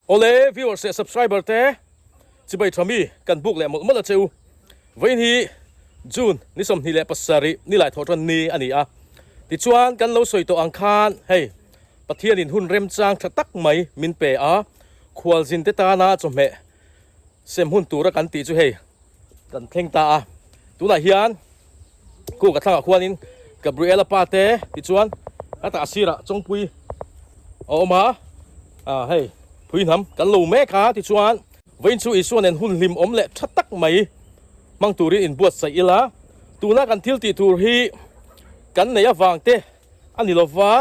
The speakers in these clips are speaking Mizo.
Awle viewers leh subscriber te chibai tha mi kan buk leh mawlh mawlh a che u. Vawiin hi June ni 27 nilai thawh tan ni a ni a. Tichuan kan lo sawi tawh ang khan hei Pathianin hun remchang tha tak mai min pe a, khualzin te tana chawhmeh sem hun tura kan tih chu hei kan thleng ta a. Tunah hian Khu ka thlangah khuanin Gabriela pa te tichuan hetah a sirah Chawngpui a awm a, ah hei phui hnam kan lo mek a tichuan vawiin chu Isua nen hun hlim awm leh tha tak mai hmang turin inbuatsaih ila tuna kan thil tih tur hi kan neih avang te a ni lova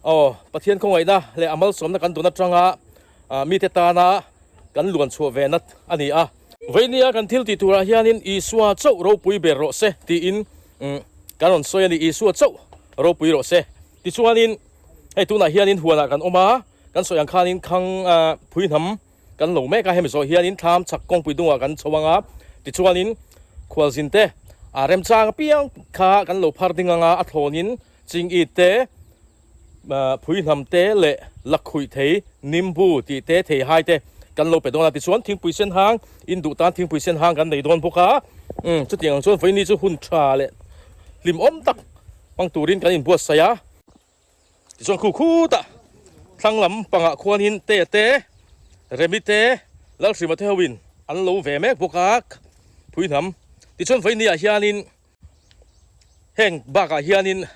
aw Pathian khawngaihna leh a malsawmna kan dun atanga mite tana kan luan chhuah ve nat a ni a. Veinia kan thil tih turah hianin Isua chauh ropui ber rawh se tiin kan rawn sawi a ni, Isua chauh ropui rawh se. Tichuanin hei tunah hianin huanah kan awm a, kan sawi ang khanin khang phui hnam kan lo mek a, hemi zawh hianin thlam chhak kawngpui dungah kan chho ang a, tichuanin khualzin te a remchang apiang kha kan lo phar ding ang a, a thlawnin chingit te, Phui hnam te leh lakhuih thei, nimbu tih te, theihai te kan lo pe dawn a. Tichuan thingpui sen hang, in duh tan thingpui sen hang kan nei dawn bawk a. Umm chutiang ang chuan vawiini chu hun tha leh hlimawm tak hmang turin kan inbuatsaih a. Tichuan khu khutah thlang lam pangah khuanin Tea te, Remi te, Lalhrima te hoin an lo ve mek bawk a phui hnam. Tichuan vawiini ah hianin Heng bakah hianin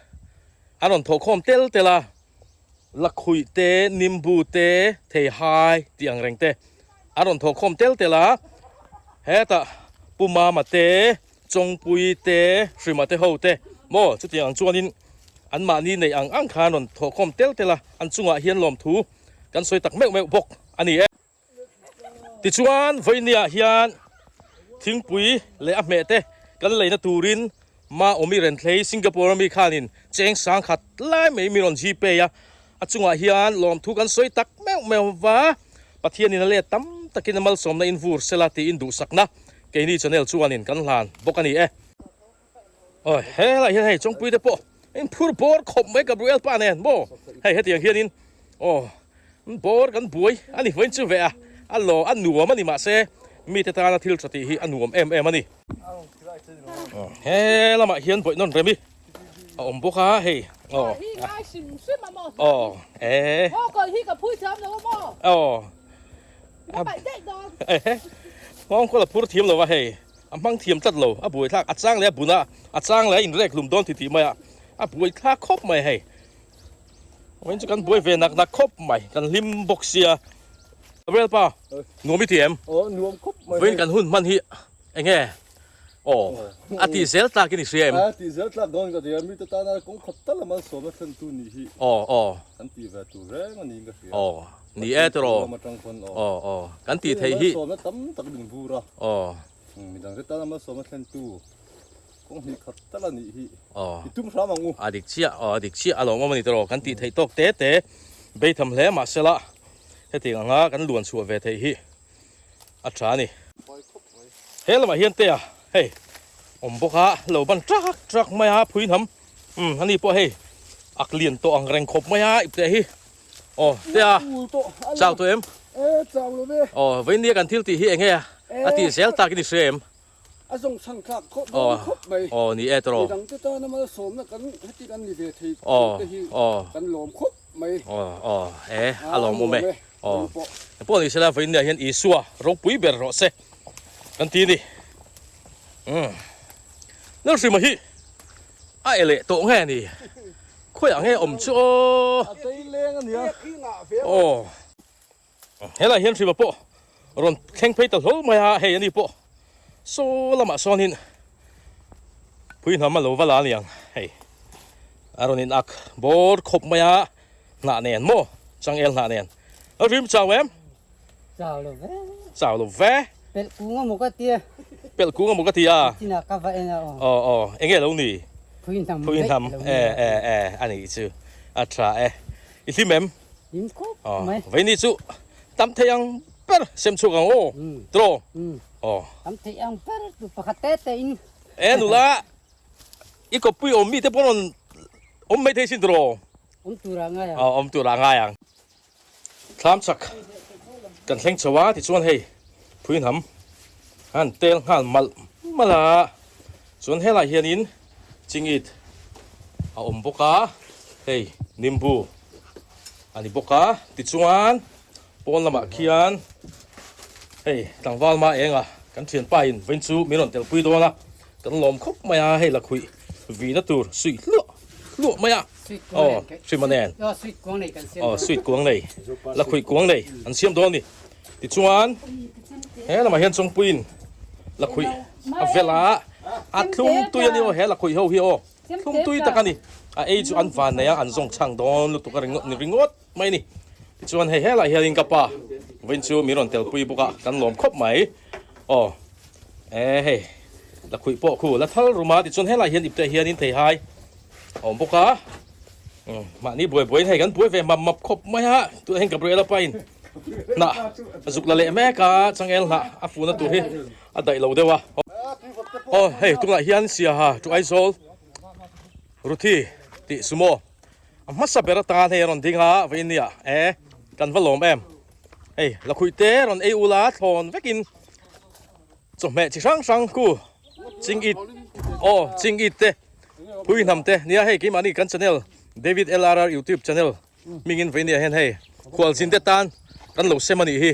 an rawn thawhkhawm tel tel a, lakhuih te, nimbu te, theihai tih ang reng te an rawn thawhkhawm tel tel a, hetah Pu Mama te, Chawngpui te, Hrima te ho te maw chutiang ang chuanin anmahni neih ang ang kha an rawn thawhkhawm tel tel a, an chungah hian lawmthu kan sawi tak meuh meuh bawk a ni e. Tichuan vawinia hian thingpui leh a hmeh te kan leina turin Maawmi Renthlei Singapore ami khanin cheng sang khat lai mai mi rawn Gpay a, a chungah hian lawmthu kan sawi tak meuh meuh va, Pathianin a let tam takin a malsawmna in vur sela tiin duhsakna keini channel chuanin kan hlan bawk a ni e. Awi helaiah hian hei Chawngpui te pawh in phur bawr khawp mai Gabriel pa nen maw hei hetiang hianin aw Bawr kan buai a ni vawiin chu ve a, a law a nuam a ni mahse mite tana thil tha tih hi a nuam em em a ni. He lamah hian bawih nawn remi a awm bawk a hei aw aw e aw nghawngkawl a phur thiam lo a hei a hmang thiam tlat lo a buai thlak a chang leh a bun a a chang leh a inrek hlum dawn ti tih mai a a buai thlak khawp mai hei. Vawiin chu kan buai ve nak nak khawp mai, kan hlim bawk sia. Gabriel pa, nuam i ti em? Aw, nuam khawp mai. Vawiin kan hun hman hi eng nge? Aw, a tih zel tlak in i hria em? A tih zel tlak dawn ka ti a, mite tana kawng khat tal a malsawmna thlentu nih hi. Aw, aw. Kan tih ve tur reng a niin ka hria. Aw, ni e tiraw? Lam atang khawn aw. Aw, aw, kan tih theih hi. Malsawmna tam tak min vur a. Aw. Midangte tana malsawmna thlentu. Kawng hnih khat tal a nih hi. Aw. I tum hram ang u. A dik chiah, aw a dik chiah a lawmawm a ni tawh, kan tih theih tawk te te beitham hle mahsela hetiang anga kan luan chhuah ve theih hi a tha a ni. He lamah hian tea hei awm bawk a, lo ban trak trak mai a phui hnam umm ani pawh hei ak lian tawh ang reng khawp mai a ipte hi aw tea chau tawh em? E chau lo ve. Aw vawiin kan thil tih hi enge a tih zel takin i hria em? A zawng chhan thlak khawp dawn khawp mai. Aw ni e tawh. Midang te tana malsawmna kan heti kan ni ve thei tur te hi kan lawm khawp mai. Aw aw e a lawm awm e. Aw pawh ni sela vawiin nia hian Isua ropui ber rawh se kan ti ni. Umm Lalhrima hi a e leh tawh nge ni khawiah nge awm chu aw. A tei leng a nia. Aw. Helai hian hriva pawh rawn thleng phei ta hlawl mai a, hei ani pawh saw lamah sawnin phui hnam a lo va la a niang hei a rawn in ak bawr khawp mai a hnah nen maw changel hnah nen a rim chau em? Chau lo ve. Chau lo ve. Pelh kung a maw ka tia. Pelh kung a maw ka tia. Chinah ka va en a aw. Aw aw enge lo ni? Phui hnam. Phui hnam e e e a nih chu a tha e i hlim em? Hlim khawp mai. Vaini chu tam thei ang ber sem chhuak ang aw. Tiraw? Aw. Tam thei ang ber tu pakhat te te in. E nula i kawppui awm mi te pawh rawn awm mai thei sin tiraw? Awm tur ah ngai ang. Aw awm tur ah ngai ang. Thlam chak. Kan thleng chho a tichuan hei phui hnam a han tel nghal malh malh a, chuan helaiah hianin chingit a awm bawk a, hei nimbu a ni bawk a, tichuan pawn lamah khian hei tlangval ma enga kan thianpa in vawiin chu min rawn telpui dawn a, kan lawm khawp mai a, hei lakhuih vihna tur suih hluah hluah mai a. Aw hrima nen aw sweet kuang nei lakhuih kuang nei an siam dawn a ni tichuan he lamah hian chawngpuiin lakhuih a vel a a thlum tui a ni aw he lakhuih ho hi aw thlum tui tak a ni a ei chu an van nei a an zawng chhang dawn lutuk a ringawt ni ringawt mai a ni tichuan hei helaiah hianin ka pa vawiin chu min rawn telpui bawk a kan lawm khawp mai aw e hei lakhuih pawh khu la thal rum a tichuan helaiah hian ipte hianin theihai A awm bawk a, mahni buai buaiin hei kan buai ve map map khawp mai a, tunah hian Gabriela pain hnah a zuk la leh mek a, changel hnah a fuhna tur hi a daih lo deuh a. Aw hei tunah hian Siaha to Aizawl Ruthi tih sumo a hmasa ber atan hei a rawn ding a, vawiin nia e kan va lawm em, hei lakhuih te rawn ei ula thlawn vekin chawhmeh chi hrang hrang khu chingit aw chingit te. Pui hnam te nia hei keimahni kan channel David LRR youtube channel hmingin vei nia hian hei khualzin te tan kan lo sem a nih hi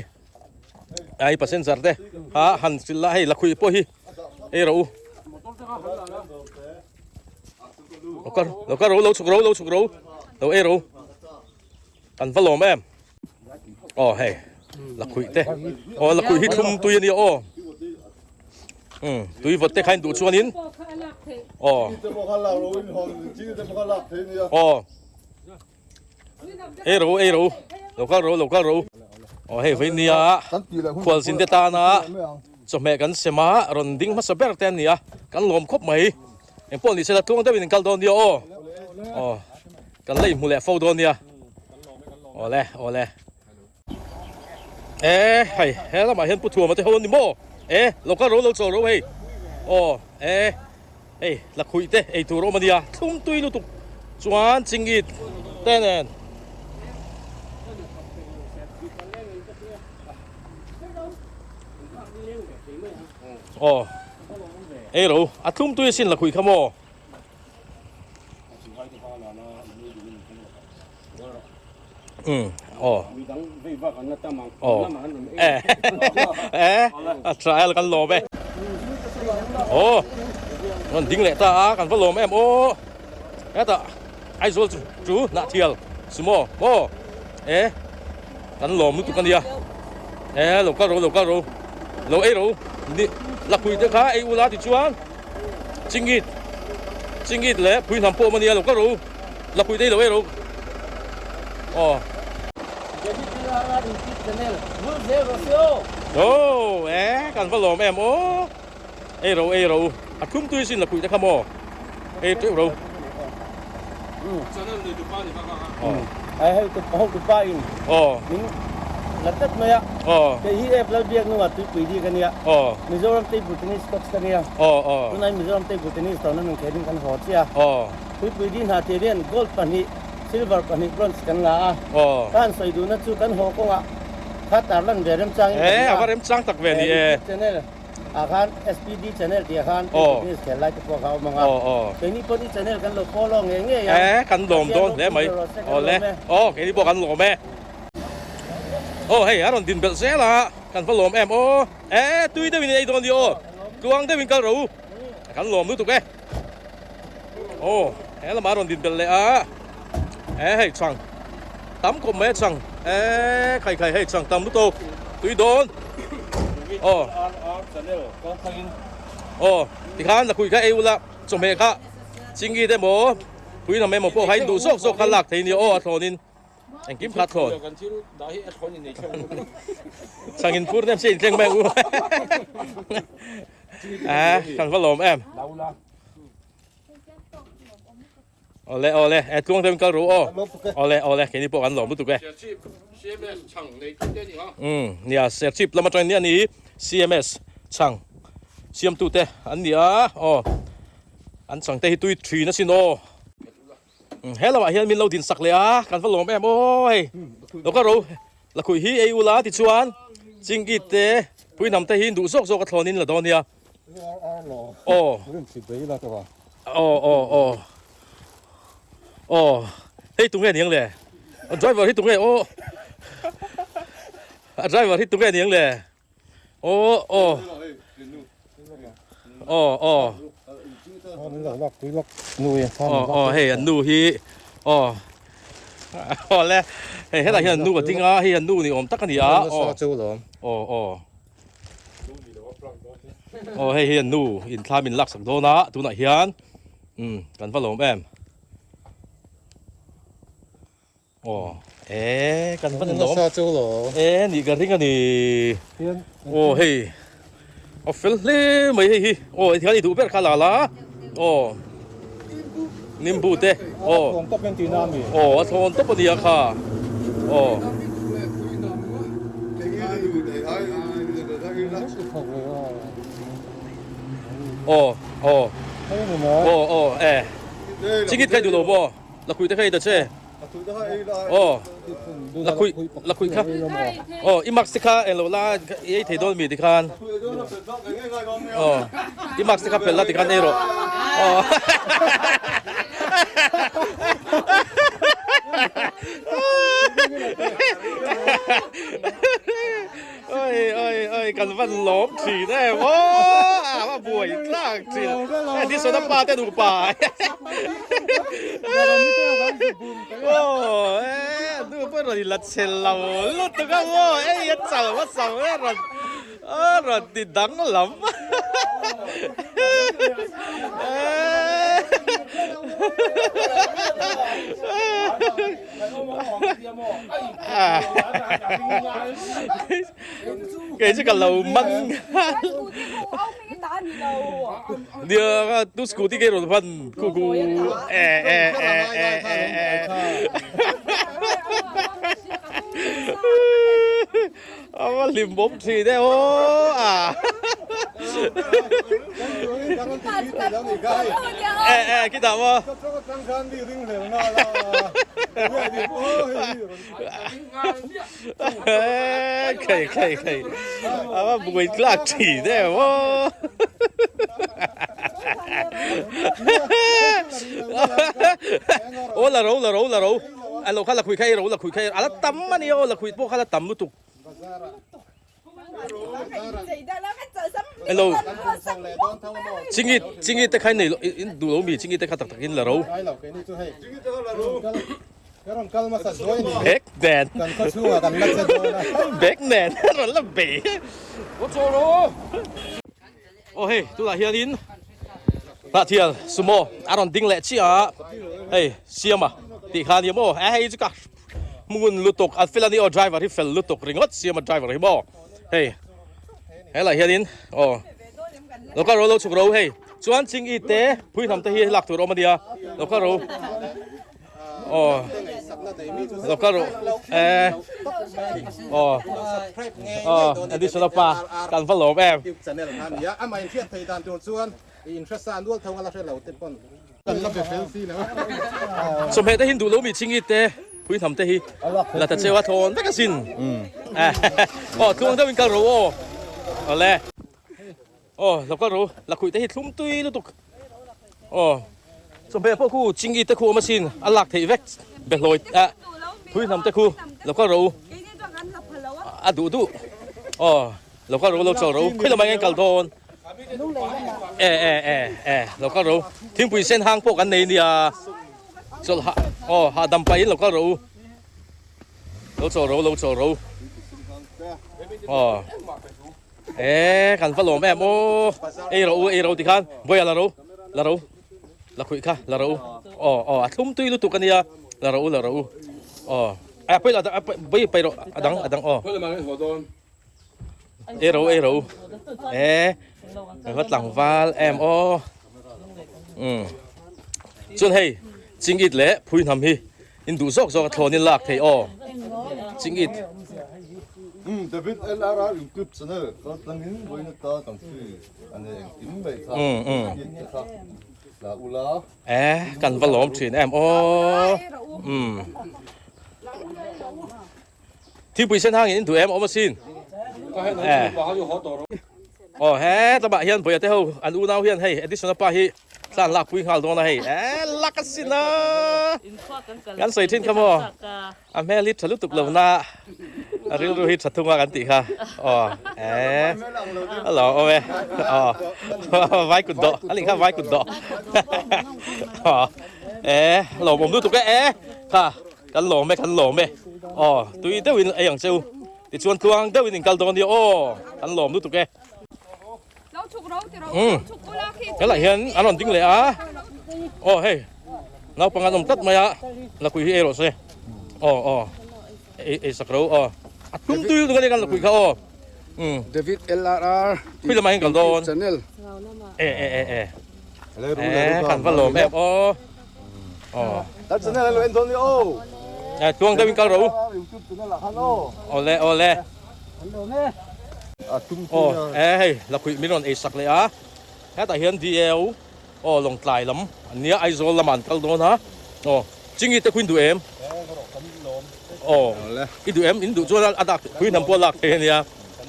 ai passenger te ha han hrilh la hei lakhuih pawh hi ei rawh u lo kal lo kal ro lo chhuk ro lo chhuk ro lo ei ro kan va lawm em aw hei lakhuih te aw lakhuih hi thlum tui a nia aw um tui vawt te kha in duh chuanin aw aw ei ro ei ro lo kal ro lo kal ro aw hei vawi nia khualzin te tana chawhmeh kan sem a rawn ding hmasa ber te an ni a kan lawm khawp mai engpawh ni sela tluang deuhin in kal dawn nia aw aw Kan la inhmu leh fo dawn nia. Awle, awle. E, hei, he lamah hian Pu Thuama te ho an ni maw? E, lo kal ro lo chawl ro hei. Aw, e, hei, lakhuih te ei tur a awm a nia, thlum tui lutuk chuan chingit te nen. Aw, ei ro, a thlum tui asin lakhuih kha maw? A trial kan lawm e aw rawn ding leh ta a kan va lawm em aw hetah Aizawl chu chu Hnahthial sumo maw e kan lawm lutuk a nia e lo kal ro lo kal ro lo ei ro ni lakhuih te kha ei ula tichuan. Chingit Chingit leh pui hnam pawh awm a nia lo ka ro la pui dei lo e ro aw Aw e kan va lawm em aw ei ro ei ro a thlum tui sin la pui te kha maw ei teuh ro Ai hei tu ho tu pa in aw min la tlat mai a aw kei hi app Lalbiak nunga tuipui bik a nia aw Mizoram Table Tennis coach ka nia aw aw tunai Mizoram Table Tennis tournament khelin kan haw chiah a aw tuipui di hna tir hian gold pahnih silver pahnih bronze kan la a aw ka han sawi duhna chu kan haw kawngah kha tarlan ve remchangin ka e nia a va remchang tak ve ni e YouTube channel Ah khan SPD channel tih ah khan Aw. Business khel lai te pawh kha a awm ang a. Aw, aw. Keini pawh ni channel kan lo follow ngei ngei a. E, kan lawm Pathian dawn hle ropui mai. ber rawh se, kan Aw le. lawm e. Aw, keini pawh kan lawm e. Aw, hei a rawn din belh zel a, kan va lawm em aw. E, tui deuhin ei dawn nia aw. Tluang deuhin kal rawh u. Kan lawm lutuk e. Aw, he lamah a rawn din belh leh a. E, hei chhang tam khawp mai a chhang. E, khai khai hei chhang tam lutuk. Tui dawn. Aw. Aw, tikhan lakhuih kha ei ula chawhmeh kha chinggi te emaw pui lam emaw pawh kha in duh zawk zawk kha lak thei nia aw a thlawnin. Engkim kha thlawn. Chhangin phur nem se inthleng mai ang u. Eh, kan va lawm em. Awle awle, e tluang deuhin kal ru aw. Awle awle, keini pawh kan lawm lutuk e. Um, nia Serchhip lam atangin nia ni CMS chhang siamtute an ni a, aw. An chhangte hi tui thin asin aw. He lamah hian min lo din sak leh a, kan va lawm em aw hei. Lo ka ro. Lakhuih hi ei ula tichuan Chingit te Puihnam te hi duh zawk zawk a thlawn in la dawn nia. Aw. Aw aw aw. Aw. Hei tunge niang le? A driver hi tunge aw. A driver hi tunge niang le? Aw aw. Aw aw. Aw aw hei an nu hi aw. Aw le hei helai hian an nu a ding a hei an nu ni awm tak a ni a aw. Aw aw. Aw hei hi an nu in thla min laksak dawn a tunah hian umm kan va lawm em. Aw e kan va lawm e nih ka ring a ni aw hei a fel hle mai hei hi aw hei hian i duh ber kha la la aw nimbu te aw aw a thlawn tawp a nia kha aw. Aw aw aw aw e chingit kha i duh lo maw lakhuih te kha i ta che. Aw lakhuih lakhuih kha aw i mask te kha englo la i ei thei dawn mi tikhan aw i mask te kha pel la tikhan ei rawh aw Oi oi oi kan van lawm thin em aw a va buai tlak thin e ti sawn a pa te nupa aw e nu pawh rawn in la chhe lo lutuk a maw ei a chal hmasa ber rawn a rawn ti danglam Kei chu ka lo man Nia tu scooty ke rawn hman ku ku e e e e e e A va hlim bawm thin e aw a E e khitah maw Khei khei khei a va buai tlak thin e maw Aw la ro la ro la ro a lo kha la khui kha ei ro la khui kha ei a la tam a nia aw la khui pawh kha la tam lutuk. Hello chingit chingit te khai nei in duh lo mi chingit te kha tak tak in la ro bek nen bek nen rawn la bei aw hei tunah hianin Hnahthial sumo a rawn ding leh chiah a hei Siama tih kha a ni maw e hei chu ka hmungun lutuk an fel a ni aw driver hi fel lutuk ringawt Siama driver hi maw hei helai hianin aw lo kal ro lo chhuk ro hei chuan ching i te phui hnam te hi lak tur awm a nia lo kal ro aw lo kal ro e aw aw additional pa kan va lawm em Chawhmeh te hi duh lo mi chingit te phui hnam te hi la ta cheu a thawn vek asin aw tluang deuh in kal ro aw awle aw lo kal ro la khuih te hi thlum tui lutuk aw chawhmeh pawh khu chingit te khu awm asin a lak theih vek behlawi ah phui hnam te khu lo kal ro a duh duh aw lo kal ro lo chawl ro khawi lamah hian kal dawn. E e e e lo kal ro thingpui sen hang pawh kan nei nia chawlh ha aw hahdam pahin lo kal ro lo chawl ro lo chawl ro aw e kan va lawm em aw ei ro u ei ro tikhan vawi a la ro la ro la khuih kha la ro aw aw a thlum tui lutuk ania la ro u la ro u aw a pawi la pawi pawi rawh a dang a dang aw. Ei ro ei ro e va tlangval em aw um chuan hei chingit leh phui hnam hi in duh zawk zawk a thlawn in lak thei aw chingit Um David LRR YouTube channel kal tlangin vawiin ata kan free a ni engkim mai kha chingit te kha la ula e kan va lawm thin em aw um. Thingpui sen hangin in duh em awm asin. Eh. Aw he tlabah hian Bawia te ho an unau hian hei Edison-a pa hi tlan lak pui nghal dawn a hei. Eh lak asin a. Kan sawi thin kha maw. A hmel hi tha lutuk lo na a rilru hi tha thung a kan tih kha. Aw eh. A lo awm e. Aw vai kut dawh a nih kha vai kut dawh. Aw eh lawmawm lutuk e eh kha. Kan lawm e, kan lawm e. Aw, tui deuhin ei ang che u. Tichuan tluang deuhin in kal dawn nia aw, kan lawm lutuk e. Umm, helaiah hian an rawn ding leh a. Aw hei, naupang an awm tlat mai a, lakhuih hi ei rawh se. Aw aw, ei ei sak ro aw. A tum tui lutuk a nia kan lakhuih kha aw. Umm. David LRR Khui lamah hian kal dawn. Channel. E e e e. E kan va lawm em aw. Aw. Kan channel a lo en dawn ni aw. Eh tuang deuh in kal rawh u. YouTube channel ah khan aw. Awle awle. An lawm e. A tum Aw eh hei lakhuih min rawn ei sak leh a. Hetah hian DAO aw Lawngtlai lam an nia Aizawl lamah an kal dawn a. Aw Chingi te khu in duh em? Aw i duh em? In duh chuan a dak pui hnam pawh a lak thei a nia.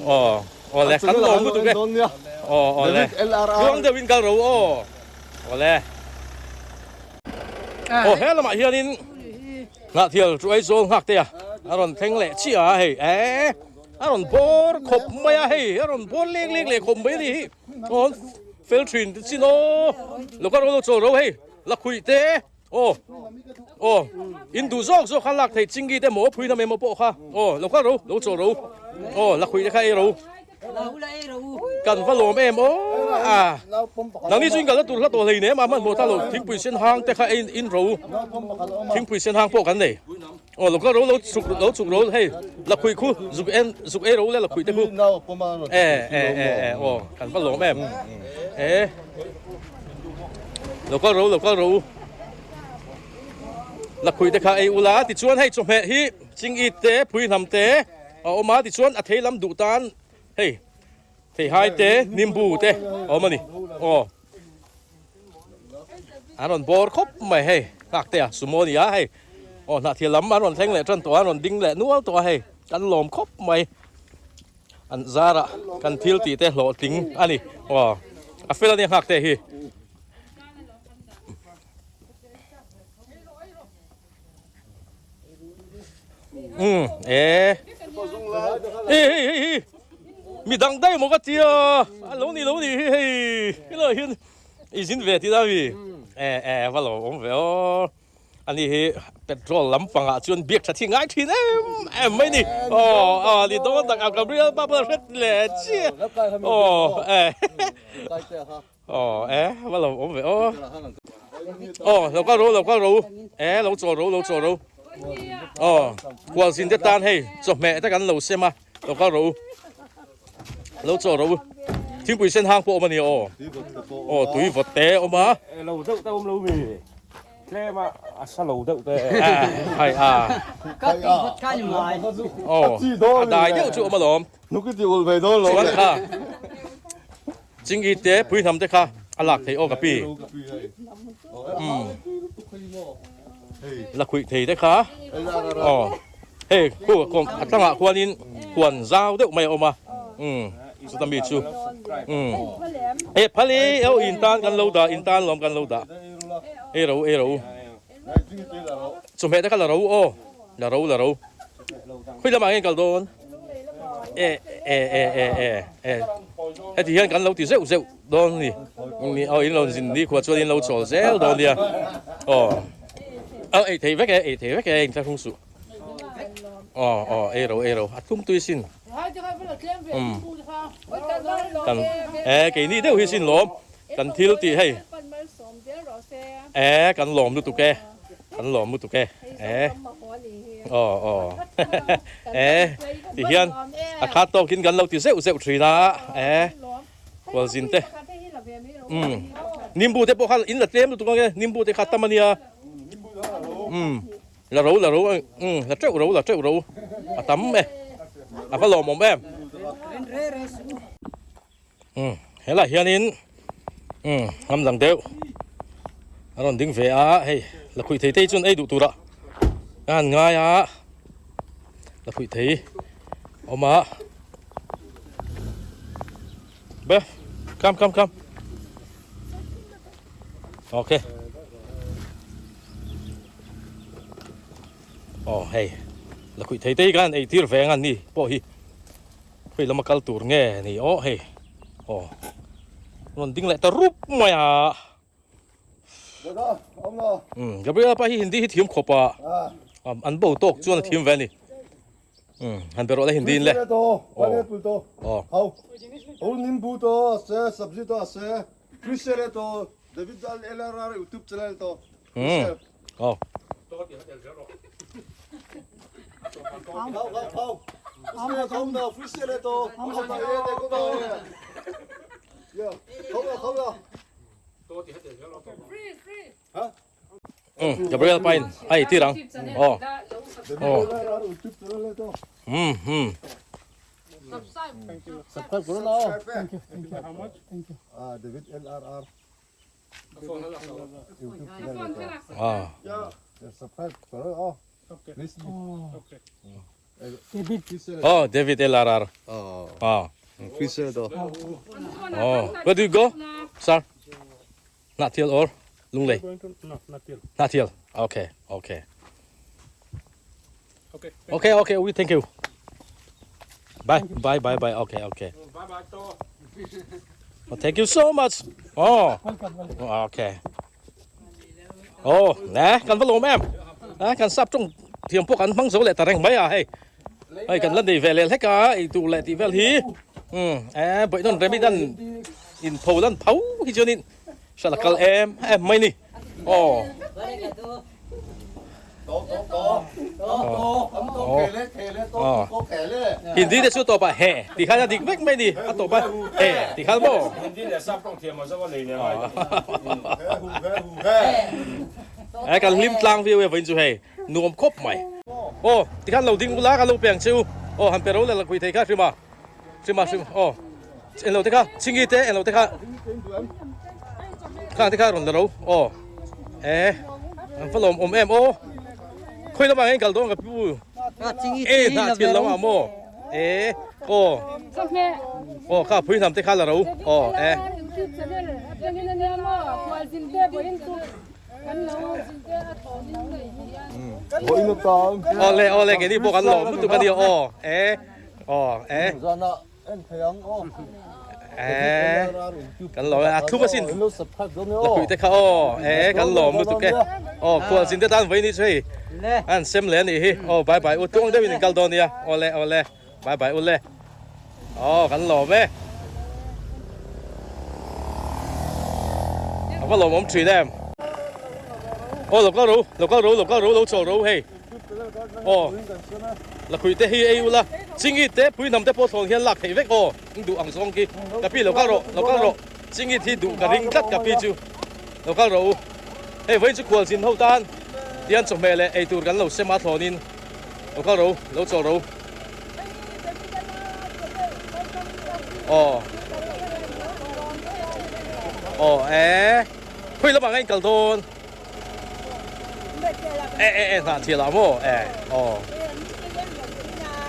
Aw awle kan lawm lutuk e. Aw awle tluang deuh in kal rawh u aw. Awle. Aw he lamah hianin Hnahthial chu Aizawl nghak te a a rawn thleng leh chiah a hei eh a rawn bawr khawp mai a hei a rawn bawr lek lek leh khawp mai a ni hi aw fel thin te chin aw lo ka ro lo chawl ro hei lakhuih te aw aw in duh zawk zawk kha lak theih chingi te maw phui hnam emaw pawh kha aw lo ka ro lo chawl ro aw lakhuih te kha ei ro. Kan va lawm em aw a nangni chu in kalna tur hla tawh hlei nem a hmanhmawh ta lo thingpui sen hang te kha ei in ro thingpui sen hang pawh kan nei aw lo kal ro lo chuk lo chuk ro hei lakhuih khu zuk en zuk ei ro le lakhuih te khu e e e e aw kan va lawm em e lo kal ro lo kal ro lakhuih te kha ei ula tichuan hei chawhmeh hi chingit te phui hnam te A awm a tichuan a thei lam duh tan hei theihai te nimbu te a awm a ni aw an rawn bawr khawp mai hei nghak te a sumo a ni a hei aw hnahthil lam an rawn thleng leh tan tawh a an rawn ding leh nual tawh a hei kan lawm khawp mai an zarah kan thil tih te hlawhtling a ni aw a fel a nia nghak te hi. Um e hei hei hei hei mi dang daih maw ka tia a lo ni lo ni hi hei helaiah hian i zin ve tih na mi e e va lo awm ve aw ani hi petrol lampangah chuan biak tha thi ngai thin em em mai ni aw aw ni dawn tak ang Gabriel pa pawh hret leh chiah aw e Aw e va lo awm ve aw. Aw lo kal ro lo kal ro e lo chawl ro lo chawl ro. Aw kual zin te tan hei chawhmeh te kan lo sem a lo kal ro lo chawl ro thingpui sen hang pawh awm a ni aw. Aw tui vawt te awm a. Lo deuh te awm lo mi tlem a a sa lo deuh te. Hai a. Ka tui vawt kha ni mai. Aw a dai deuh chu awm alawm. Nuk i ti ul ve dawn lo. Chuan kha. Chingi te pui hnam te kha a lak thei aw ka pi. Umm lakhuih thei te kha aw hei khu a tlangah khuanin huan zau deuh mai a awm a umm chuta mi chu umm e phal i aw in tan kan lo dah in tan lawm kan lo dah ei ro ei ro chawhmeh te kha la ro aw la ro la ro khawi lamah nge kal dawn e e e e e e heti hian kan lo ti zeuh zeuh dawn ni ni aw in lo zin ni khua chuan in lo chawl zel dawn nia aw aw ei thei vek e ei thei vek e in thlahrung suh aw aw ei ro ei ro a tlum tui sin um kan e keini deuh hi sin lawm kan thil tih hei e kan lawm lutuk e Kan lawm lutuk e. E. Aw aw. E. Ti hian a khat tawkin kan lo ti zeuh zeuh thin a. E. Kualzin te. Um. Nimbu te pawh kha in la tlem lutuk ang e. Nimbu te kha tam a nia. Um. La ro la ro um la teuh ro la teuh ro. A tam e. A va lawmawm em. Umm helaiah hianin umm hnam dang deuh a rawn ding ve a hei lakhuih thei te hi chuan ei duh turah a han ngai a. La phuih thei awm a be come come come okay aw hei la khuih thei te hi khan ei tir ve ang ani pawh hi khawi lama kal tur nge ni aw hei aw rawn ding leh ta rup mai a. Um Gabriela pa hi Hindi hi thiam khawp a an bo tawk chuan a thiam ve a ni um han be rawh le Hindi in le aw aw nimbu to ase sabzi to ase Christian to David Dal LRR YouTube channel to um aw Gabriel pain ai tir ang oh oh hmm hmm Subscribe ko na oh. Thank you. Thank you. How much? Thank you. Ah, David LRR. Ah. Subscribe ko na oh. Okay. Okay. David. Oh, David LRR. Oh. Ah. Oh. Where do you go, sir? Hnahthial or Lunglei? Hnahthial. Okay, okay. Okay. Okay, okay, we thank you. Bye, bye, bye, bye. Okay, okay. Bye bye to. Well, thank you so much. Oh. Okay. Oh, nè, kan va lawm em. À, kan sap trong thiam pawh kan hmang zo leh ta reng mai a hei. Hei kan la nei ve leh hlek a, ei tur leh tih vel hi. Um, e bawih nawn rem in an in pho lan pho hi chuanin hriat a kal em em mai ni. Oh. Hindi te chu tawp ah he tih khan a dik vek mai ni a tawp a he tih khan maw. Hindi leh sap tawng thiam a zo a nei leh ngai lo. E kan hlim tlang viau e vawiin chu hei nuam khawp mai. Aw tikhan lo ding ula ka lo pe ang che u aw han pe ro leh lakpui thei kha hrima hrima hrim aw englo te kha chingi te englo te kha khang te kha rawn la ro aw e an va lawm awm em aw khawi lamah hian kal dawn ka pu e hnah thil lamah maw e aw aw kha phui hnam te kha la ro aw e. Awle awle keini pawh kan lawm lutuk a nia aw e aw e e kan lawm e a thlum asin lakhuih te kha aw e kan lawm lutuk e aw khualzin te tan vawiin hi chu hei an sem leh a nih hi aw bye bye u tluang deuhin in kal dawn nia awle awle bye bye u le aw kan lawm e a va lawm awm thin em aw lo kal ro lo kal ro lo kal ro lo chawl ro hei aw lakhuih te hi ei ula chingit te pui hnam te pawh thlawn hian lak theih vek aw in duh ang zawng khi ka pi lo kal rawh lo kal rawh chingit hi duh ka ring tlat ka pi chu lo kal rawh u hei vawiin chu khualzin ho tan tian chawhmeh leh eitur kan lo sem a thlawnin Lo kal ro, lo chawl ro. Aw. Aw e. Khawi lamah nga in kal dawn. E e e hna thial ah maw e aw.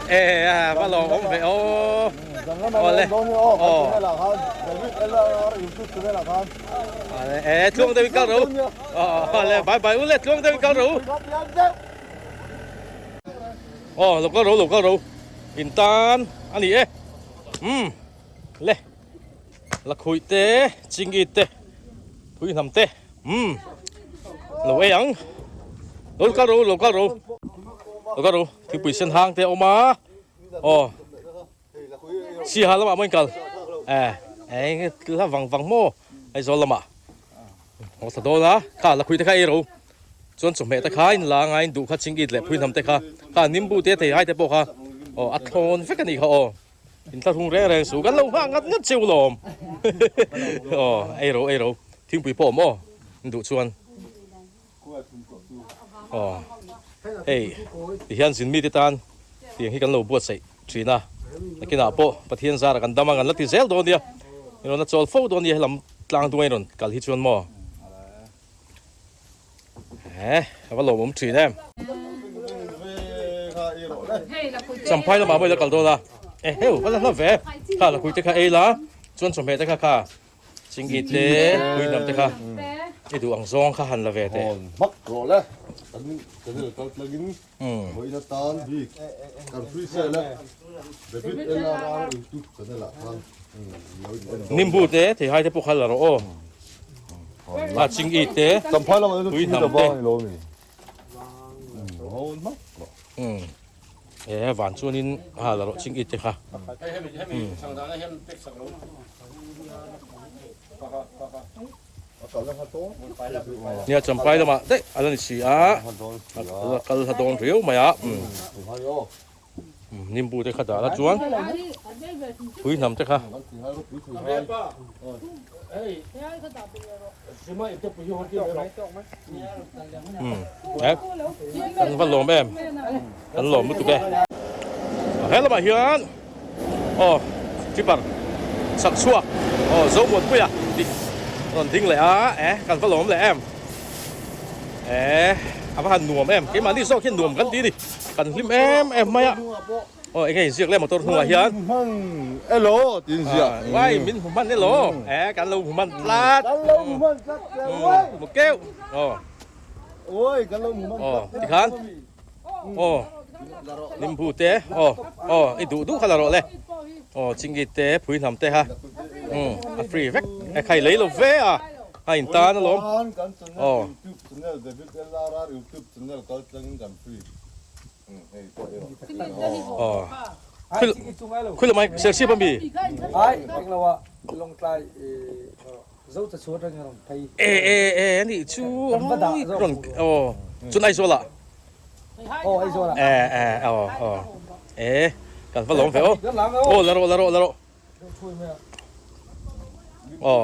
E e va lo awm ve aw. Aw le. Aw. E tluang deuh in kal ro. Aw le bye bye u le tluang deuh in kal ro. Aw lo kal ro lo kal ro in tan a ni e umm le lakhuih te chingit te phui hnam te umm lo ei ang lo kal ro lo kal ro lo kal ro thingpui sen hang te a awm a aw Siha lamah maw in kal eh eng hla vang vang maw Aizawl lamah haw thla dawn a kha lakhuih te kha ei ro chuan chawhmeh te kha in la anga in duh kha chingit leh phui hnam te kha kha nimbu te thei hai te pawh kha aw a thlawn vek a nih kha aw in thla hrung reng reng suh kan lo nghah ngat ngat cheu lawm aw ei ro ei ro thingpui pawh awm aw in duh chuan. Aw hei tihian zin mite tan tiang hi kan lo buatsaih thin a nakinah pawh Pathian zara kan dam a kan la ti zel dawn nia i rawn la chawl fo dawn nia helam tlang duai rawn kal hi chuan maw eh a va lawmawm thin em. Champhai lamah mawi la kal dawn a. E heu va la hla ve. Kha lakhui te kha ei la chuan chawhmeh te kha kha chingit te pui hnam te kha i duh ang zawng kha han la ve teh. Hawn hmak rawh le. Kan channel kal tlangin vawiin atan bik kan free sale e. David LRR youtube channel ah khan lo in en dawn. Nimbu te theihai te pawh kha la rawh aw. A chingit te Champhai lamah te chu pui chingit hnam a te. vang i lo mi. Hawn hmak rawh. E van chuanin ha la rawh ching it te kha. Nia champai lamah daih a la ni si a, a la kal hla dawn riau mai a. Nimbu te kha dah la chuan pui hnam te kha. Kan va lawm em kan lawm lutuk e he lamah hian aw tipper chak chhuak aw Zomuanpuia tih rawn ding leh a e kan va lawm leh em e a va han nuam em keimahni zawk hian nuam kan ti a ni kan hlim em em mai a. Aw enge inziak le motor hnungah hian. Min hmu hman elaw tih inziak. Uai min hmu hman elaw e kan lo hmu hman tlat. Kan lo hmu hman tlat hle uai. Mu keuh aw. Uai kan lo hmu hman tlat. Aw tikhan aw nimbu te aw aw i duh duh kha la rawh le aw chingit te phui hnam te kha um a free vek e khai lei lo ve a a in tan alawm aw. Youtube channel David LRR youtube channel kal tlangin kan free. Khul mai serchhip ami e e e ani chu ron aw chun Aizawl ah e e aw aw e kan va lawm ve aw aw la rawh la rawh la rawh aw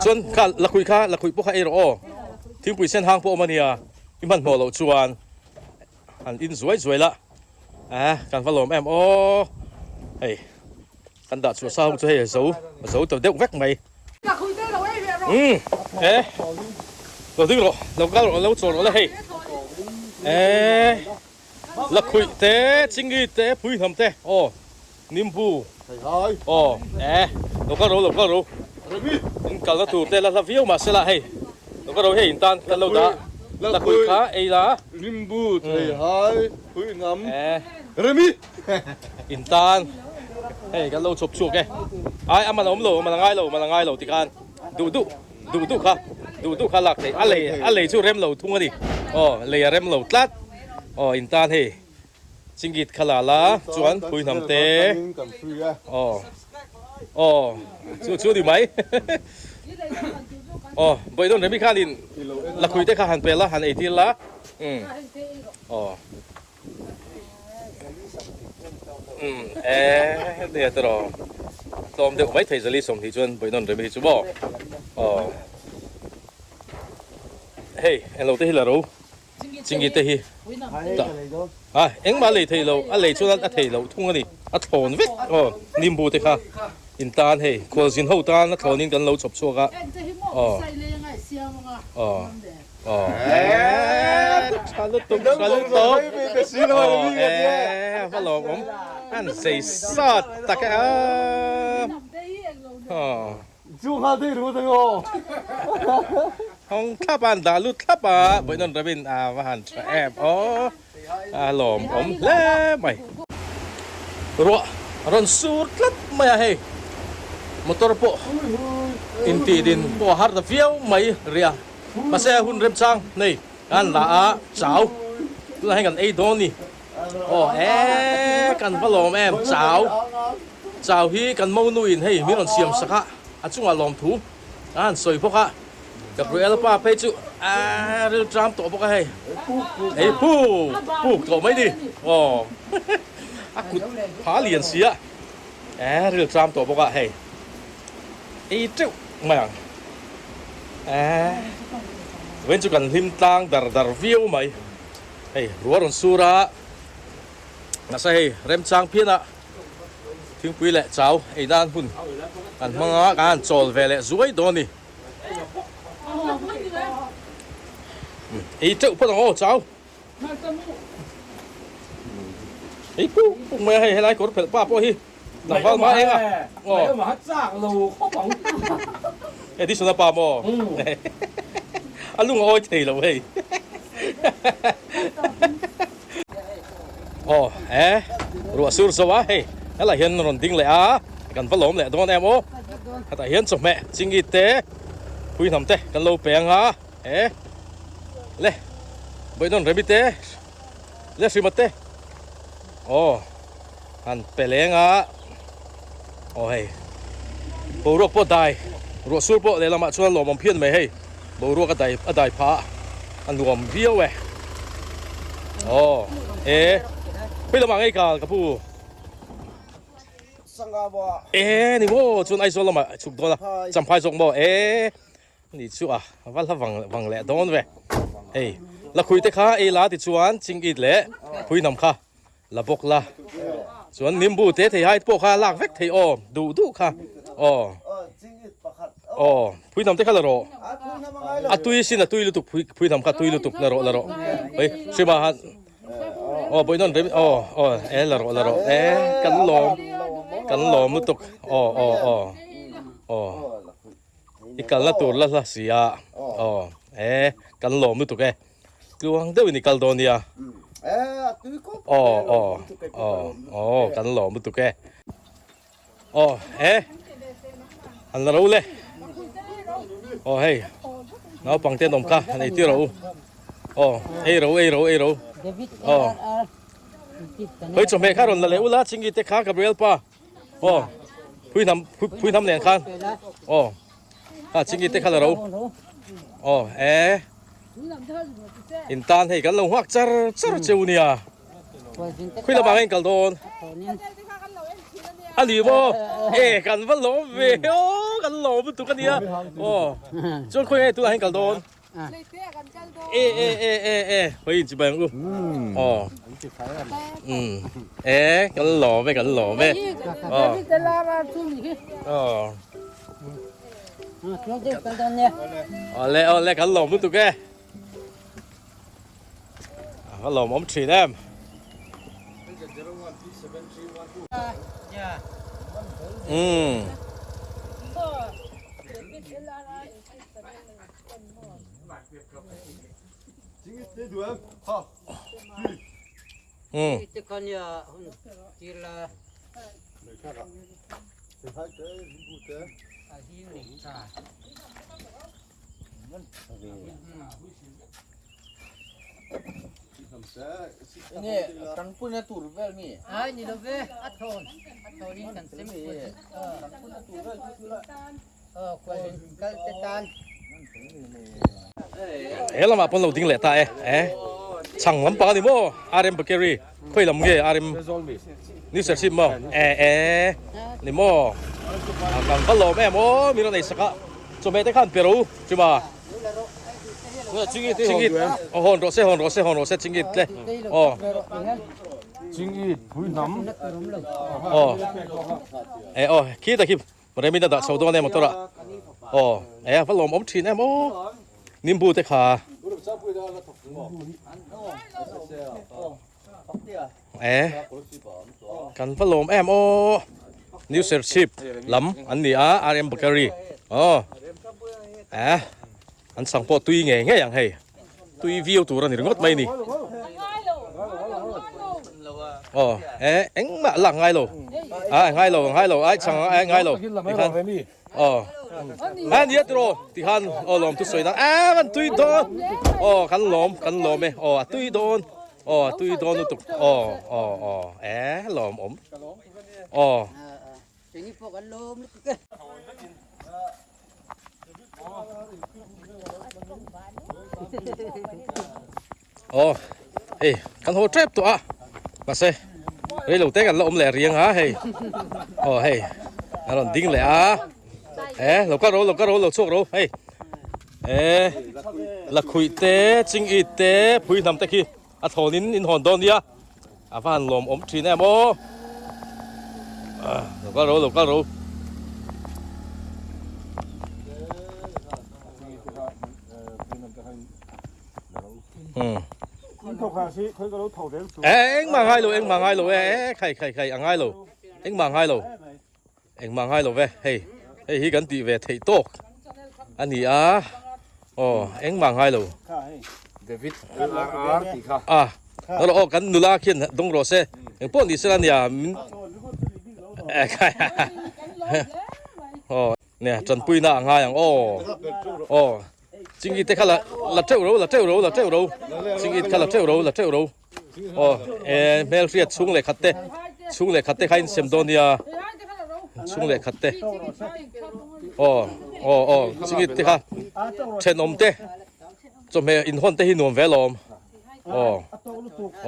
Chuan kha lakhuih kha lakhuih pawh kha ei rawh aw. Thingpui sen hang pawh awm a nia. I hmanhmawh loh chuan han in zuai zuai la. Eh kan va lawm em aw. Hei kan dah chhuah sa ho chu hei a zo a zo ta deuh vek mai. Umm eh lo ding rawh lo kal rawh lo chawl rawh le hei. Eh. Lakhuih te, chingri te, phuihnam te, aw, nimbu, aw, eh, lo kal ro, lo kal ro, in kalna tur te la hla viau mah se la hei, lo kal ro hei in tan kan lo dah, lakhuih kha ei la, nimbu, theihai, phuihnam, eh, remi, in tan hei kan lo chhawp chhuak e, ai a man a awm lo, a man a ngai lo, a man a ngai lo tikhan duh duh. Duh duh kha, duh duh kha lak theih. A lei, a lei chu rem lo thung a ni. Aw, lei a rem lo tlat. Aw, in tan hei chingit kha la la chuan phui hnam te. Aw, aw, chu chu ni mai. Aw, Bawihdawn Remi khanin lakhui te kha han pe la, han eitir la. Umm, aw. Umm e nia tawh tlawm deuh mai thei zali 20 chuan vawi nawn rem hi chu maw aw hei englo te hi la ro chingi te hi a engmah lei thei lo a lei chuan a thei loh thung a ni a thlawn vek aw nimbu te kha in tan hei khualzin ho tan a thlawn in kan lo chhawp chhuak a aw aw. Tha lutuk tha lutuk aw va lawm awm an zei sat tak e a hawng thlap a an dah lut thlap a vawiin ramin a va han tha em aw a lawm awm hle mai ruah a rawn sur tlat mai a hei motor pawh intih din pawh a har ta viau mai rih a. Mahse hun remchang nei kan la a chau tunah hian kan ei dawn ni aw e kan va lawm em chau chau hi kan monu in hei min rawn siam sak a a chungah lawm thu a han sawi bawk a Gabriel pa phei chu a ril tram tawh bawk a hei ei puk puk tawh mai ni aw a kut pha lian si a e ril tram tawh bawk a hei ei teuh mai ang. Eeh vawiin chu kan hlim tlang dar dar viau mai hei ruah rawn sur a nasa hei remchang phian a thingpui leh chau ei nan hun kan hmang a kan han chawl ve leh zuai dawn a ni ei teuh phawt ang aw chau. Ei puk puk mai a hei helai kawr phelh pa pawh hi tlangval hma eng a. Mai awm a chak lo khawp ang. Edison a pa maw? A lung a awi thei lo hei. Aw e ruah sur zo a hei helai hian rawn ding leh a kan va lawm leh dawn em aw. Hetah hian chawhmeh chingit te pui hnam te kan lo pe ang a e le Bawihnawn Remi te le Hrima te aw han pe leng a aw hei boruak pawh dai ruah sur pawh lehlamah chuan lawmawm phian mai hei boruak a dai a dai phah a nuam viau e aw e khawi lamah ngei kal ka pu e ni maw chuan Aizawl lamah chhuk dawn a Champhai zawk maw e. Ni chu a va hla vang vang leh dawn ve. Hei lakhui te kha ei la tichuan chingit leh phui hnam kha la bawk la. Chuan nimbu te thei hai pawh kha lak vek thei aw duh duh kha aw. Aw phui hnam te kha la rawh. A tui sin a tui lutuk phui phui hnam kha tui lutuk la rawh la rawh. Hei hrima han aw bawihnawn rem aw aw e la rawh la rawh e kan lawm kan lawm lutuk aw aw aw aw. I kalna tur la hla si a, aw e kan lawm lutuk e, tluang deuhin i kal dawn nia, aw aw aw aw kan lawm lutuk e, aw e an la ro le, aw hei naupang te an awm kha han eitir rawh u, aw ei ro ei ro ei ro, aw hawi chawhmeh kha rawn la leh ula chingit te kha Gabriel pa. Aw phui hnam phui hnam nen khan aw a chingi te kha la ro aw e in tan hei kan lo nghak char char cheu nia khui lamah hian kal dawn a ni maw e kan va lawm ve aw kan lawm lutuk a nia aw chuan khawi nge tunah hian kal dawn. E e e e e hoi in chibai ang u aw um e kan lawm e kan lawm e aw aw awle awle kan lawm lutuk e a lawm awm thin em um He lamah pawn lo ding leh ta e e chhang lampang a ni maw RM Bakery khawi lam nge RM New Serchhip maw e e ni maw a kan va lawm em aw mi rawn ei sak a chawhmeh te khan pe ro chuma chingit aw hawn rawh se hawn rawh se hawn rawh se chingit tle aw chingit pui hnam aw e aw khi ta khi Remina dah chho dawn e motor ah aw e a va lawm awm thin em aw nimbu te kha e kan va lawm em aw new serchhip lam an ni a RM bakery aw e An chhang pawh tui ngei ngei ang hei. Tui viau tur a ni ringawt mai ni. Aw e engmah lak ngai lo. A ngai lo ngai lo ai chhang ai ngai lo. Tikhan aw a nia tiraw tikhan aw lawm thu sawi nan a van tui dawn. Aw kan lawm kan lawm e aw a tui dawn aw a tui dawn lutuk aw aw aw e lawm awm aw. Aw hei kan haw tep tawh a mahse rei lo te kan la awm leh riang a hei aw hei a rawn ding leh a e lo kal ro lo kal ro lo chhuak ro hei e lakhuih te chingit te phui hnam te khi a thawn in in hawn dawn nia a va han lawm awm thin em aw lo kal ro lo kal ro Engmah ngai lo, engmah ngai lo e, khai khai khai a ngai lo, engmah ngai lo, engmah ngai lo ve, hei hei hi kan tih ve theih tawk a ni a, aw engmah ngai lo. David LRR tih kha. A, aw kan nula khian dawng rawh se, engpawh ni sela nia min khai aw nia tanpuina a ngai ang aw aw. Chingit te kha la la teuh ro la teuh ro la teuh ro chingit kha la teuh ro la teuh ro aw e hmel hriat chhung leh khat te chhung leh khat te kha in sem dawn nia chhung leh khat te aw aw aw chingit te kha thenawm te chawhmeh inhawn te hi nuam ve lawm aw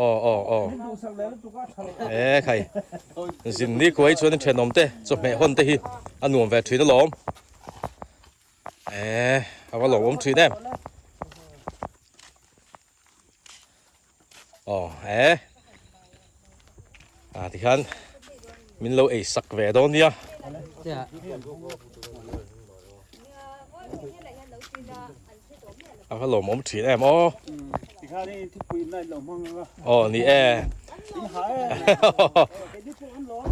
aw aw aw e khai zin ni khuai chuan thenawm te chawhmeh hawn te hi a nuam ve thin alawm. Eee a va lawmawm thin em aw e ah tikhian min lo ei sak ve dawn nia a va lawmawm thin em aw aw ni e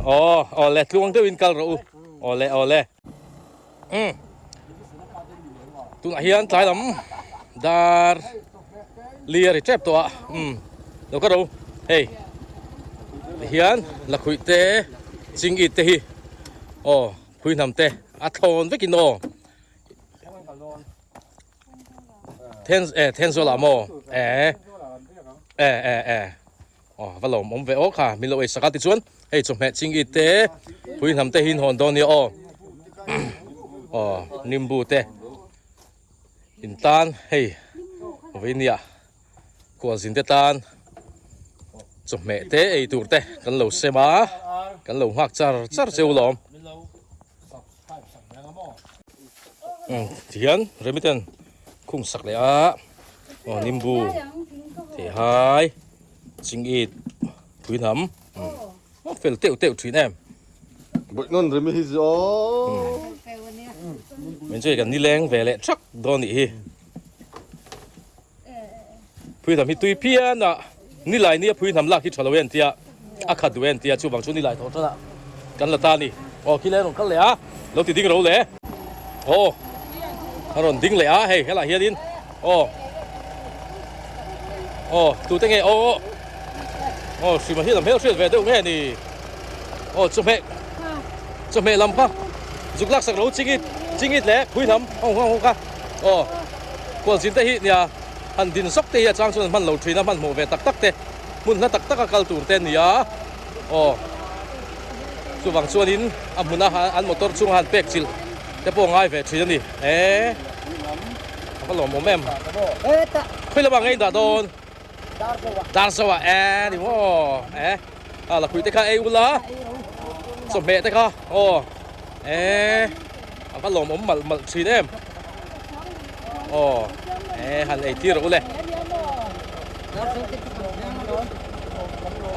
aw aw le tluang deuhin kal rawh u aw le aw le. Umm tunah hian tlai lam dar li a ri tep tawh a umm lo ka ro hei tihian lakhuih te chingit te hi aw phui hnam te a thlawn vekin aw then eh Thenzawl ah maw eh eh eh eh. Aw va lawm awm ve aw kha min lo ei sak a tichuan hei chawhmeh chingit te pui hnam te hi in hawn dawn nia aw aw nimbu te in tan hei vawinia khualzin te tan chawhmeh te ei tur te kan lo sem a kan lo nghak char char cheu lawm tihian remi ten khung sak leh a aw nimbu theihai chingit pui hnam a fel teuh teuh thin em Bawih nawn remi hi chu aw min chu kan nileng ve leh thak dawn nih hi pui hnam hi tui phian a nilai nia pui hnam lak hi tha lo en tia a khat duh en tia chuvang chu nilai tawh tana kan la ta a ni aw khi lai a rawn kal leh a lo ti ding ro le aw a rawn ding leh a hei helaiah hianin aw aw tute nge aw aw hrima hi lam hmel hriat ve deuh nge ni aw chawhmeh chawhmeh lam kha zuk lak sak lo chingit chingit leh phui hnam hawng hawng hawng kha aw kualzin te hi nia han din zawk te hi a chang chuan an hman lo thin a hmanhmawh ve tak tak te hmun hla tak tak a kal tur te a ni a aw chuvang chuanin a hmun a an motor chunga han pek chilh te pawh a ngai ve thin a ni e a va lawmawm em khawi lamah nge in dah dawn dar zo ah e ni maw e a lakhuih te kha ei ula chawhmeh te kha aw e a va lawmawm malh malh thin em aw e han ei tir rawh u le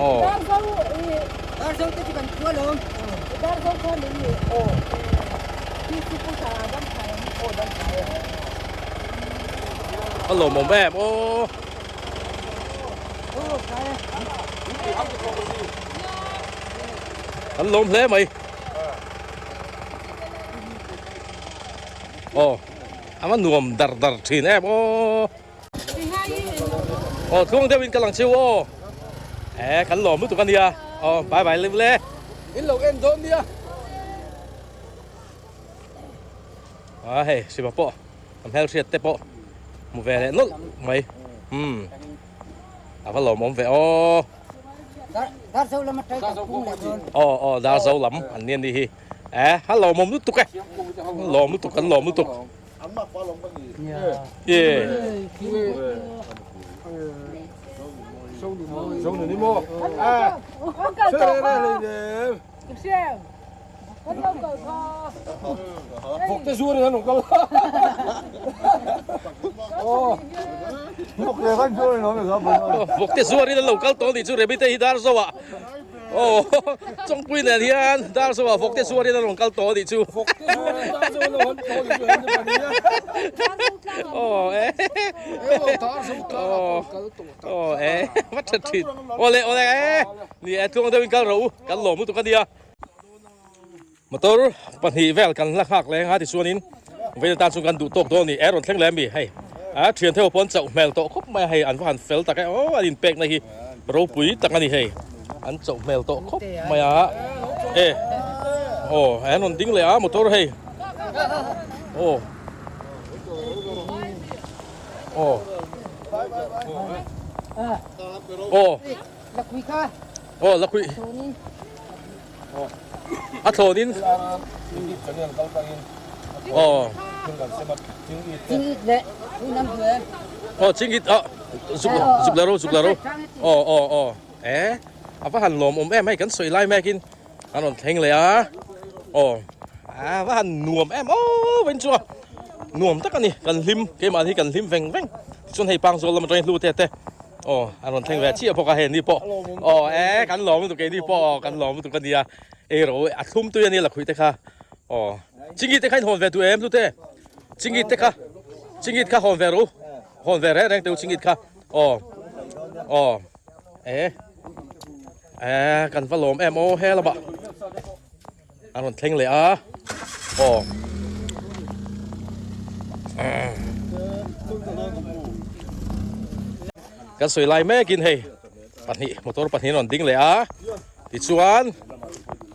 aw a lawmawm em aw An lawm hle mai. Aw, a va nuam dar dar thin em aw. Aw, tluang deuhin ka lang cheu aw. E, kan lawm lutuk a nia. Aw, bye bye le. In lo en dawn nia. A hei, Siva pawh a hmelhriat te pawh hmu ve leh nawlh mai. Umm, a va lawmawm ve aw. Aw aw Darzo lam an ni a nih hi. E a lawmawm lutuk e. Lawm lutuk kan lawm lutuk. Ye. Vawkte zuarin an lo kal tawh a nih chu Remite hi Darzo ah. Aw Chawngpui nen hian Darzo ah vawkte zuarin a rawn kal tawh a nih chu. Vawkte zuarin Darzo a lo hawn tawh a nih chu hemi pa nia. Aw e. Darzo tlangah pawh kal tawh tak. Aw e va tha thin. Awle awle e ni e tluang deuhin kal rawh u kan lawm lutuk a nia. Motor pahnih vel kan la nghak leng a tichuanin vawiin atan chuan kan duh tawk dawn a ni. E rawn thleng leh ami hei a thian theuh pawh an chauh hmel tawh khawp mai a hei an va han fel tak e aw an inpekna hi ropui tak a ni hei an chauh hmel tawh khawp mai a e aw an rawn ding leh a motor hei aw aw aw aw lakhuih. A thlawn in aw aw ching it a zuk zuk la ro zuk la ro aw aw aw e a va han lawm awm em hei kan sawi lai mek in an rawn thleng leh a aw a va han nuam em aw vain chu a nuam tak a ni kan hlim keimah hi kan hlim veng veng tichuan hei pangzawl lam atangin hlu te te. Aw a rawn thleng ve chiah bawk a hei ni pawh aw e kan lawm lutuk keini pawh aw kan lawm lutuk a nia ei rawh u a thlum tui a nia lakhuih te kha aw chingit te kha in hawn ve duh em hlute chingit te kha chingit kha hawn ve rawh u hawn ve reng reng teh u chingit kha aw aw e e kan va lawm em aw he lamah A rawn thleng leh a, aw. Kan sawi lai mekin hei pahnih motor pahnih an rawn ding leh a, tichuan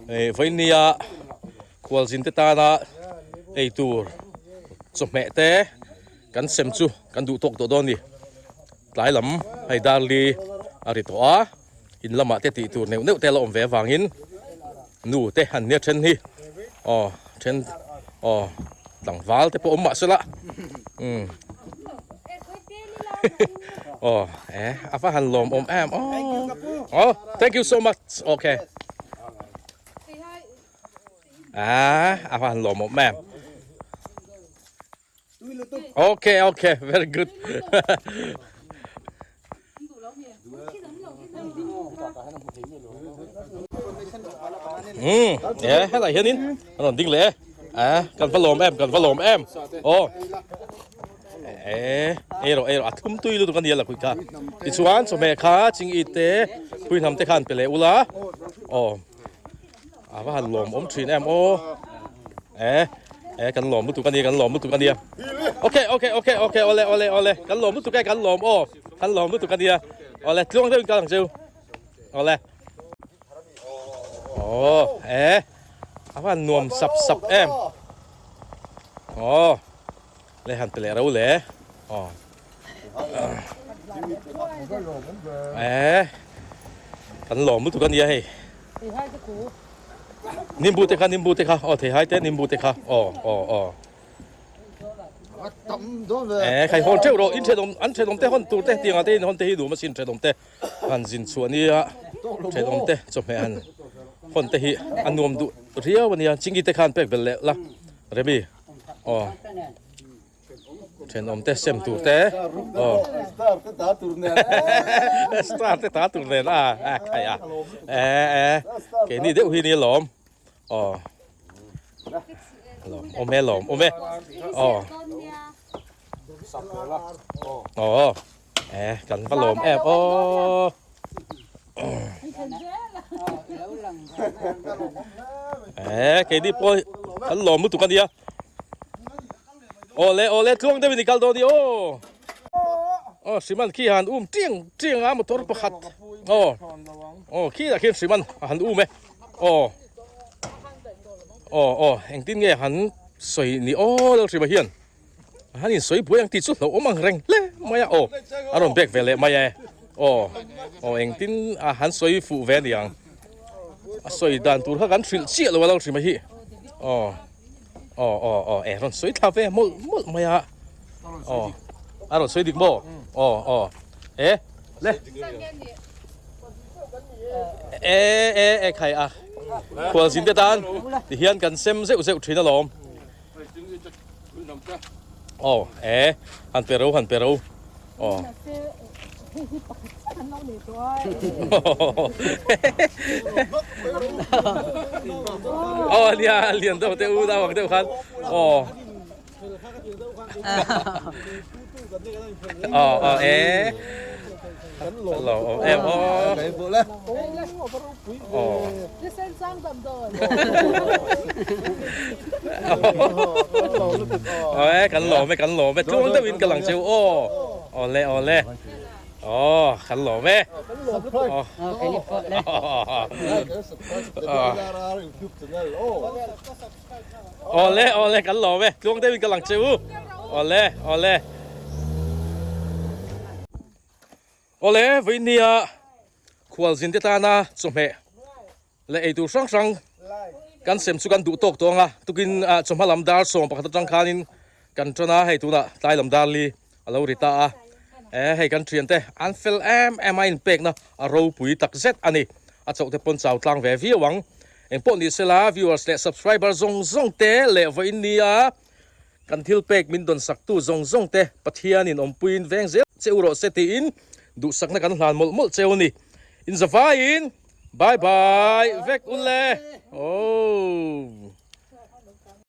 hei vawinia khualzin te tana ei tur chawhmeh te kan sem chu kan duh tawk tawh dawn a ni. Tlai lam hei darli a ri tawh a. In lamah te tih tur neuh neuh te a la awm ve avangin nu te an nia then hi aw then aw tlangval te pawh awm mah sela umm aw e a va han lawm awm em aw aw thank you so much okay a a va han lawm awm em. Okay, okay, very good. Hmm, eh, helai hianin an rawn ding leh e. Eh, kan va lawm em, kan va lawm em. Oh. Eh, ei rawh, ei rawh, a thum tui lutuk a nia la khuih kha. Tichuan, chawhmeh kha, ching i te, pui hnam te kha an pe leh ula. Oh. A va han lawm awm thin em aw e e kan lawm lutuk ania kan lawm lutuk ania okay okay okay okay ole ole ole kan lawm lutuk e kan lawm aw kan lawm lutuk ania ole tluang deuhin kal ang cheu ole aw e a va han nuam sap sap em aw le han pe leh ro le aw E kan lawm lutuk ania hei nimbu te kha nimbu te kha aw theihai te nimbu te kha aw aw aw e khai hawn theuh rawh in thenawm an thenawm te hawn tur te tiangah te in hawn te hi duh masin thenawm te han zin chhuah nia thenawm te chawhmeh han hawn te hi a nuam duh riau ania chingi te khan pek belh leh la remi aw. Thenawm te sem tur te aw star te ta tur nen star te ta tur nen a a khai a e e keini deuh hi ni lawm aw lawm awm e lawm awm e aw aw e kan va lawm em aw E keini pawh kan lawm lutuk a nia. Awle awle tluang deuhin i kal dawn i aw. Aw hriman khi han um tiang tiang a motor pakhat. Aw aw khi ah khian hriman a han um e. Aw aw aw engtin nge han sawi ni aw Lalhrima hian. Han in sawi buai ang tih chu hlauhawm ang reng hle mai a aw a rawn bek ve leh mai e aw aw engtin a han sawi fuh ve ani ang a sawi dan tur kha kan hrilh chiah lo a lo hrim a hi aw aw aw aw e rawn sawi thla ve mawlh mawlh mai a aw a rawn sawi dik maw aw aw e le e e e khai a khualzin te tan tihian kan sem zeuh zeuh thin alawm. Aw e han pe ro han pe ro aw. Aw nia lian deuh te u dau ang deuh khan aw aw aw e lo awm em aw aw aw e kan lawm e kan lawm e tluang deuhin ka lang cheu aw aw le aw le. Aw kan lawm e. Awle awle kan lawm e tluang deuhin ka lang che u. Awle awle. Awle vawinia khualzin te tana chawhmeh leh eitur hrang hrang kan sem chu kan duh tawk tawng a tukin ah chawhma lam dar sawm pakhat atang khanin kan tan a hei tunah tlai lam dar li a lo ri ta a eh hei kan thian te an fel em em a inpekna a ropui tak zet a ni a chauh te pawn chau tlang ve viau ang engpawh ni sela viewers leh subscriber zawng zawng te leh vawiin nia Kan thil pek min dawn saktu zawng zawng te Pathianin awmpuiin veng zel che u rawh se tiin duhsakna kan hlan mawlh mawlh cheu a ni. Inzavaiin bye bye vek u le. Aww.